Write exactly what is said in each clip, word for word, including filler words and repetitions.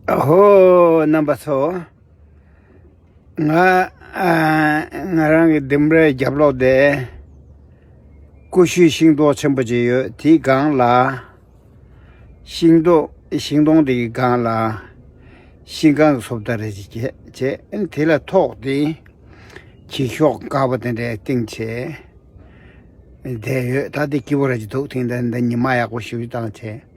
ཨ་ཧོ། རྣམ་པ་ཚོ། ང་ཨ་ང་རང་གི་ལྡུམ་རའི་རྒྱབ་ལོགས་དེ་ཀུ་ཤུའི་ཤིང་ཏོག་ཆེན་པོ་ཅིག་ཡོད། དེའི་སྒང་ལ་ཤིང་ཏོག་ཤིང་སྡོང་དེ་གི་སྒང་ལ་ཤིང་སྒང་གི་བཟོ་ལྟ་རེ་ཅིག་བྱས་བྱས། དེ་ལ་ཐོག་དེ་གྱི་ཤོག་དཀར་པོ་དེ་འདྲའི་བཏིང་བྱས་བསྡད་ཡོད། ད་དེ་སྐྱིད་པོ་ར་ཅིག་འདུག། ཐེངས་འདི་འདི་ཉི་མ་ཡག་པོ་ཞེ་པོ་བཏང་བྱས།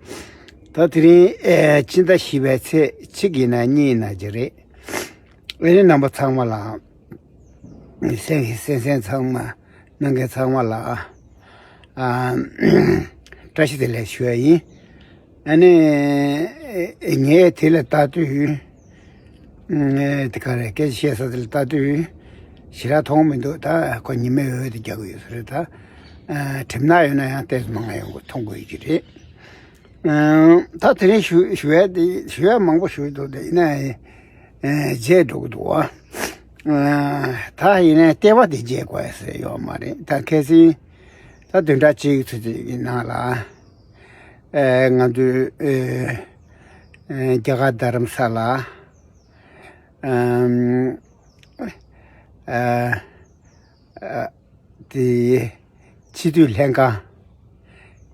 ད་དེ་རིང་ཨེ་ཕྱི་ཟླ་བཞི་པའི་ཚེས་གཅིག་ཡིན་ན་གཉིས་ཡིན་ན་ཅིག་རེད། ཨེ་ནི་རྣམ་པ་ཚང་མ་ལ་གསན་གསན་གསན་ཚང་མ་གནང་མཁན་ཚང་མ་ལ་ཨ་བཀྲ་ཤིས་བདེ་ལེགས་ཞུ་ཡ་ཡིན། ཨ་ནི་ངས་དེ་ལ་ལྟ་དུས་དེ་ག་རེ་སྐད་ཆ་བཤད་ས་དེ་ལ་ལྟ་དུས་ཞེ་དྲག་མཐོང་མི་འདུག། ད་ཁོ་ཉི་མའི་འོད་དེ་རྒྱག་གི་ཡོད་ས་རེད། ད་གྲིབ་ནག་ཡོད་ན་ཡང་ཏོག་ཙམ་མང་ང་ཡོང་གི་མཐོང་དགོས་ཀྱི་རེད། ཨ་ད་དེ་རིང་ཞུ་ཞུ་ཡ་དེ་ཞུ་ཡ་མང་པོ་ཞུ་འདུག། དེ་ཡིན་ན་ཨེ་བརྗེད་འགྲོ་གི་འདུག་བ། ཨ་ད་ཡིན་ན་ལྟེ་བ་དེ་བརྗེད་དགོས་ཟེར་ཡོད་མ་རེད། ད་ཁ་སང་ད་བདུན་ཕྲག་གཅིག་ཙམ་ཅིག་གི་ནང་ལ་ཨེ་ང་ཚོའི་ཨེ་ཨེ་རྒྱ་གར་རྡ་རམ་ས་ལ་ཨམ་ཨ་ཨ་དེ་སྤྱི་འཐུས་ལྷན་ཁང་།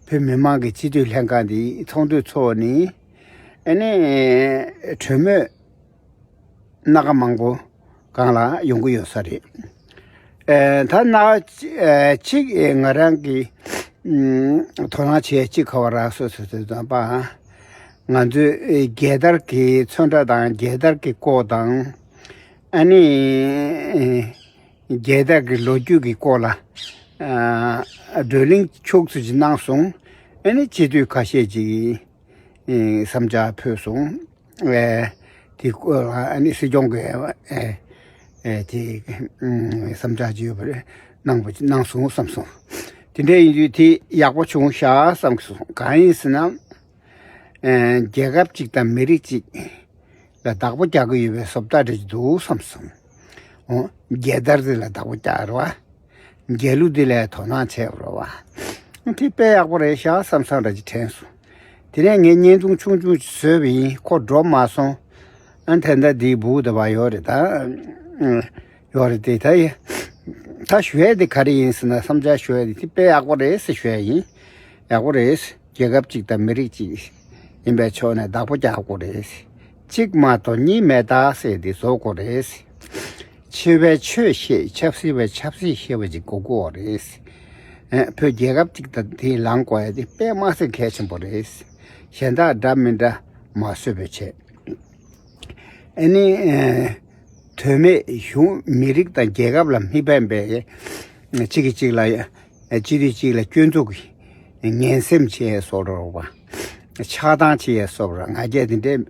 བོད་མི་མང་གི་སྤྱི་འཐུས་ལྷན་ཁང་དེ་ཚོགས་འདུ་ཚོགས་ནས་ཨ་ནི་གྲོས་མོལ་སྣ་ཁ་མང་པོ་སྒང་ལ་ཡོང་གི་ཡོད་ས་རེད། ཨེ་ད་སྣ་ཁ་གཅིག་ཨེ་གཅིག་ཨེ་ང་རང་གི་ཨམ་དོ་སྣང་བྱེད་གཅིག་ག་བ་རག་སོ་སོ་སོ་ཙམ་པ། ང་ཚོས་ཨེ་རྒྱལ་དར་གྱི་ཚོན་ཁྲ་དང་རྒྱལ་དར་གྱི་སྐོར་དང་། ཨ་ནི་རྒྱལ་དར་གྱི་ལོ་རྒྱུས་ཀྱི་སྐོར་ལ་ཨ་བགྲོ་གླེང་ཕྱོགས་སུ་ཅིག་གནང་སོང་། ཨ་ནི་སྤྱི་འཐུས་ཁ་ཤས་ཅིག་ཨེ་བསམ་འཆར་ཕུལ་སོང་། ཨེ་དེ་སྐོར་ལ་ཨ་ནི་སྲིད་སྐྱོང་གི་ཨེ་ཨེ་དེ་ཨམ་བསམ་འཆར་ཅིག་ཡོད་པ་རེད། གནང་བ་གནང་སོང་བསམ་སོང་། དེ་འདྲ་ཡིན་དུས་དེ་ཡག་པོ་བྱུང་ཤག་བསམ་གྱི་སོང་། གང་ཡིན་ཟེར་ན། ཨེ་རྒྱལ་ཁབ་ཅིག་དང་མི་རིགས་ཅིག་ལ་བདག་པོ་རྒྱག་གི་ཡོད་པའི་བཟོ་ལྟ་རེ་ཅིག་འདུག་བསམ་སོང་། འོ་རྒྱལ་དར་དེ་ལ་བདག་པོ་རྒྱག་རེད་བ། རྒྱལ་གླུ་དེ་ལ་དོ་སྣང་བྱས་པ་རེད་བ། དེ་དཔེ་ཡག་པོ་རེད་ཤག་བསམ་བསམ་ར་ཅིག་དྲན་སོང་། དེ་ནས་ངས་བརྙན་ཐུང་ཆུང་ཆུང་ཅིག་བཟོས་པ་ཡིན། ཁོ་འགྲོ་མ་སོང་། ཨ་ད་ལྟ་འདིའི་སྦུག་དེ་བ་ཡོད་རེད་ད། ཡོད་རེད་དེ། ད་ཡ། ད་ཞུ་ཡས་དེ་ག་རེ་ཡིན་ཟེར་ན། བསམ་འཆར་ཞུ་ཡས་དེ་དེ་དཔེ་ཡག་པོ་རེད་ཟེར་ཞུ་ཡས་ཡིན། ཡག་པོ་རེད། རྒྱལ་ཁབ་ཅིག་དང་མི་རིགས་ཅིག་ཡིན་པའི་ཕྱོགས་ནས་བདག་པོ་རྒྱག་དགོས་རེད། གཅིག་མ་གཏོགས་གཉིས་མེད་ད་ཟེར་དེ་བཟོ་དགོས་རེད། ཆོས་པས་ཆོས་བཤད། ཆབ་སྲིད་པས་ཆབ་སྲིད་བཤད་པ་ཅིག་དགོས་ཀྱི་ཡོད་རེད། ཨ་བོད་རྒྱལ་ཁབ་ཅིག་དང་དེ་ལངས་དགོས་ཡ་དེ་དཔེ་མ་སྲིད་གལ་ཆེན་པོ་རེད། གཞན་དག་འདྲ་མི་འདྲ་མ་བཟོས་པའི་ཆེད། ཨ་ནི་ཨེ་དོན་མེད་གཞུང་མི་རིགས་དང་རྒྱལ་ཁབ་ལ་མི་ཕན་པའི་གཅིག་གིས་གཅིག་ལ་ཨེ་གཅིག་དུས་གཅིག་ལ་སྐྱོན་འཛུགས་ཀྱི་ངན་སེམས་བྱེད་ཡས་བཟོ་འདྲ་བ། ཆགས་སྡང་བྱེད་ཡས་བཟོ་འདྲ་ང་རྒྱལ་དེ་འདྲས་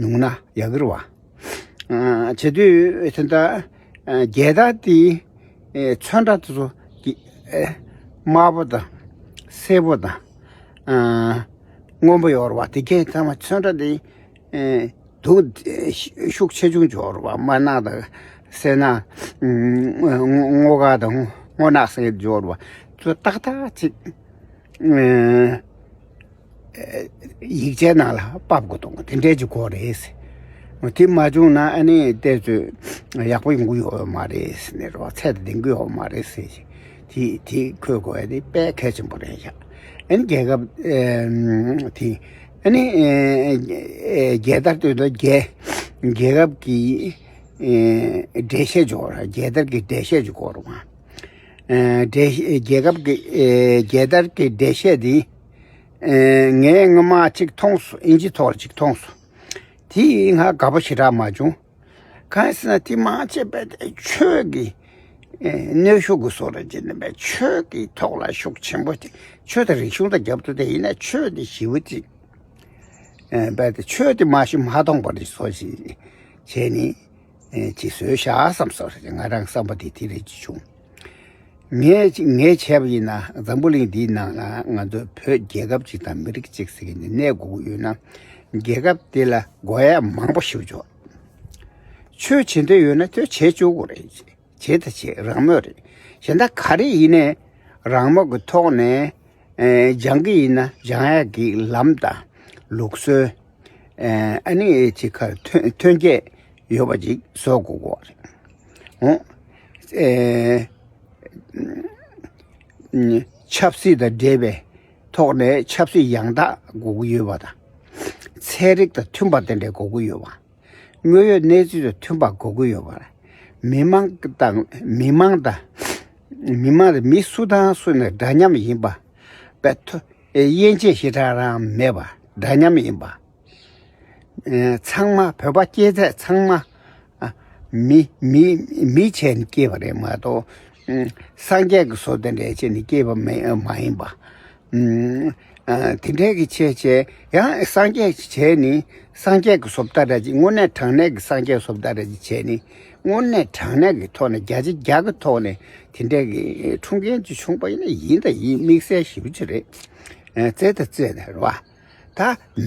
ཉུང་ན་ཡག་གི་རེད་བ། ཨ་བྱེད་དུས་དེ་འདྲ་ཨ་རྒྱལ་དར་དེ་ཨེ་ཚོན་ཁྲ་དེ་ཚོ་གི་ཨེ་དམར་པོ་དང་སེར་པོ་དང་ཨ་སྔོན་པོ་ཡོད་རེད་བ། དེ་གས་ཚང་མ་ཚོན་ཁྲ་དེ་ཨེ་དུག་ཤུགས་ཆེ་ཆུང་འབྱོར་བ། དམར་ནག་དང་སེར་ནག་སྔོ་སྔོ་དཀར་དང་སྔོ་ནག་ཟེར་འབྱོར་བ་ཚོ་ཏག་ཏག་ཅིག་ཨེ་ཡིག་ཆའི་ནང་ལ་ཕབ་དགོས་དང་དེ་འདྲས་ཅིག་དགོས་རེད། དེ་མ་བྱུང་ན་ཨ་ནི་བལྟས་ཚོད་ཡག་པོ་ཡོང་གི་ཡོད་མ་རེད་ཟེར་ནས་རོགས་ཚད་དེ་ལྡན་གི་ཡོད་མ་རེད་ཟེར། དེ་དེ་འཁོད་དགོས་ཡ་དེ་དཔེ་གལ་ཆེན་པོ་རེད་ཤག། ཨ་ནི་རྒྱལ་ཁབ་ཨེ་དེ་ཨ་ནི་ཨེ་ཨེ་རྒྱལ་དར་དོན་དུ་རྒྱལ་རྒྱལ་ཁབ་ཀྱི་ཨེ་འགྲེལ་བཤད་འཇོག་ར། རྒྱལ་དར་གྱི་འགྲེལ་བཤད་ཅིག་དགོས་རེད་བ། ཨེ་འགྲེལ་བཤད་རྒྱལ་ཁབ་ཀྱི་ཨེ་རྒྱལ་དར་གྱི་འགྲེལ་བཤད་འདི་ཨེ་ངས་སྔོན་མ་གཅིག་མཐོང་སོང་། ཨིན་ཇི་ཐོག་ལ་གཅིག་མཐོང་སོང་། དེ་ང་དགའ་པོ་ཞེ་དྲག་མ་བྱུང་། གང་ཡིན་ཟེར་ན་དེ་མང་ཆེ་བས་ཆོས་ཀྱི་ཨེ་གནོན་ཤུགས་ཀྱི་བཟོ་འདྲ་བྱེད་ནས་བས་ཆོས་ཀྱི་ཐོག་ལ་ཤུགས་ཆེན་པོ་བྱེད། ཆོས་དང་རིག་གཞུང་དང་རྒྱབ་ཏུ་བསྡད་ཡིན་ན་ཆོས་དེ་ཞི་བ་ཅིག་ཨེ་བས་ཆོས་དེ་མ་ཤི་མ་གཏོང་བར་བཟོ་ཞིག་བྱས་ནས་ཨེ་ཅིག་བཟོས་ཤག་བསམ་སོང་། ང་རང་བསམ་པ་དེ་དེ་རེད་ཅིག་བྱུང་། ངས་ངས་བྱས་པ་ཡིན་ན་འཛམ་བུ་གླིང་འདིའི་ནང་ལ་ང་ཚོ་བོད་རྒྱལ་ཁབ་ཅིག་དང་མི་རིགས་ཅིག་ཟེར་གྱི་ནས་གནས་དགོས་ཀྱི་ཡོད་ན་རྒྱལ་ཁབ་དེ་ལ་དགོས་ཡ་མང་པོ་ཞིག་འཇོག། ཆོས་བྱེད་འདོད་ཡོད་ན་དེ་བྱེད་བཅུག་དགོས་རེད། བྱེད་ད་བྱེད་རང་མོས་རེད། གཞན་དག་ག་རེ་ཡིན་ནའི་རང་མོས་ཀྱི་ཐོག་ནས་ཨེ་སྦྱང་གི་ཡིན་ན་སྦྱང་ཡ་གི་ལམ་དང་ལུགས་སྲོལ། ཨ་ནི་ཅིག་ཁར་ཐོན་ཐོན་སྐྱེད་ཡོད་པ་ཅིག་བཟོ་དགོས་ཀྱི་རེད། འོ། ཨེ། ཆབ་སྲིད་དང་འབྲེལ་བའི་ཐོག་ནས་ཆབ་སྲིད་ཡང་དག་དགོས་ཀྱི་ཡོད་པ་དང་། ཚན་རིག་དང་མཐུན་པ་དེ་འདྲ་དགོས་ཀྱི་ཡོད་པ། དངོས་ཡོད་གནས་ཚུལ་དང་མཐུན་པ་དགོས་ཀྱི་ཡོད་པ། མི་མང་དང་མི་མང་དང་མི་མང་དང་མི་སུ་དང་སུ་ནས་འདྲ་མཉམ་ཡིན་པ། པའི་ཐོ་དབྱེ་འབྱེད་ཞེ་དྲག་རང་མེད་པ། འདྲ་མཉམ་ཡིན་པ། ཚང་མ་བོད་པ་སྐྱེས་ཚད་ཚང་མ་མི་མི་མི་བྱས་ནས་སྐྱེས་པ་རེད་མ་གཏོགས། སངས་རྒྱས་ཀྱི་བཟོ་དེ་འདྲ་བྱས་ནས་སྐྱེས་པ་མེད་མ་ཡིན་པ། དེ་འདྲའི་གི་བྱས་བྱས་ཡང་སངས་རྒྱས་བྱས་ནས་སངས་རྒྱས་ཀྱི་བཟོ་ལྟ་འདྲ་ཅིག་དངོས་གནས་དྲང་གནས་ཀྱི་སངས་རྒྱས་བཟོ་ལྟ་འདྲ་ཅིག་བྱས་ནས་དངོས་གནས་དྲང་གནས་ཀྱི་ཐོག་ནས་བརྒྱ་ཆ་བརྒྱ་གི་ཐོག་ནས་དེ་འདྲའི་གི་འཁྲུངས་མཁན་ཅིག་བྱུང་པ་ཡིན་ན་ཡིན་དང་ཡིན་དམིགས་བསལ་ཞེ་པོ་ཅིག་རེད། རྩེ་དང་རྩེ་ནས་རེད་བ། ད་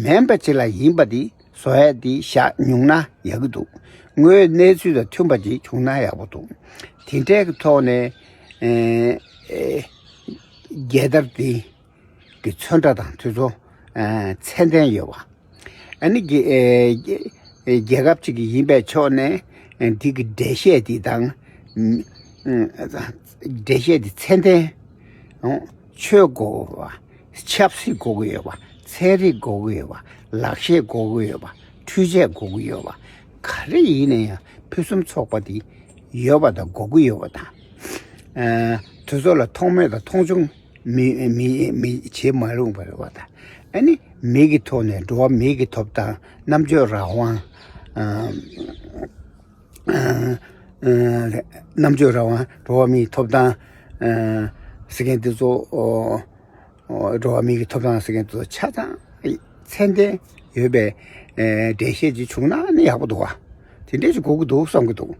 མིན་པ་ཅིག་ལ་ཡིན་པ་འདི་བཟོ་ཡ་འདི་བཞག་ཉུང་ན་ཡག་གི་འདུག་དངོས་ཡོད་གནས་ཚུལ་དང་མཐུན་པ་ཅིག་བྱུང་ན་ཡག་པོ་འདུག་དེ་འདྲའི་གི་ཐོག་ནས་ཨེ་ཨེ་རྒྱལ་དར་འདི་གི་ཚོན་ཁྲ་དང་དེ་ཚོ་ཨེ་མཚན་ལྡན་ཡོད་པ། ཨ་ནི་རྒྱལ་ཨེ་རྒྱལ་ཁབ་ཅིག་གི་ཡིན་པའི་ཕྱོགས་ནས་ཨེ་འདི་གི་འགྲེལ་བཤད་འདི་དང་ཨེ་འགྲེལ་བཤད་འདི་མཚན་ལྡན། ཆོས་དགོས་པ། ཆབ་སྲིད་དགོས་ཀྱི་ཡོད་པ། ཚན་རིག་དགོས་ཀྱི་ཡོད་པ། ལག་ཤེས་དགོས་ཀྱི་ཡོད་པ། འཕྲུལ་ཆས་དགོས་ཀྱི་ཡོད་པ། ག་རེ་ཡིན་ན་ཡང་ཕུན་སུམ་ཚོགས་པ་དེ་ཡོད་པ་དང་དགོས་ཀྱི་ཡོད་པ་དང་། ཨ་དེ་ཚོ་ལ་མཐོང་མེད་དང་མཐོང་ཆུང་མི་མི་མི་བྱེད་མ་རུང་བ་རེད་བ་དང་། ཨ་ནི་མི་གི་ཐོག་ནས་འགྲོ་བ་མི་གི་ཐོབ་ཐང་རྣམ་དཔྱོད་རང་དབང་། ཨ་རྣམ་དཔྱོད་རང་དབང་འགྲོ་བ་མིའི་ཐོབ་ཐང་ཟེར་མཁན་དེ་ཚོ། འགྲོ་བ་མིའི་ཐོབ་ཐང་ཟེར་མཁན་དེ་ཚོ་ཆ་ཚང་མཚན་ལྡན་ཡོད་པའི་འགྲེལ་བཤད་ཅིག་བྱུང་ན་ནི་ཡག་པོ་འདུག་བ། དེ་འདྲས་ཅིག་དགོས་ཀྱི་འདུག་བསམ་གྱི་འདུག་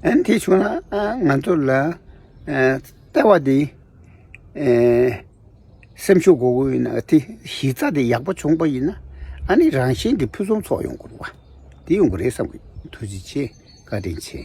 ཨ་ནི་དེ་བྱུང་ན་ང་ཚོ་ལ་ལྟ་བ་འདི། སེམས་ཤུགས་དགོས་ཀྱི་ཡོད་ན་དེ་གཞི་རྩ་དེ་ཡག་པོ་བྱུང་པ་ཡིན་ན་ཨ་ནི་རང་བཞིན་གྱི་ཕུན་སུམ་ཚོགས་ཡོང་དགོས་རེད་བ། དེ་ཡོང་གི་རེད་བསམ་གི། ཐུགས་རྗེ་ཆེ། བཀའ་དྲིན་ཆེ།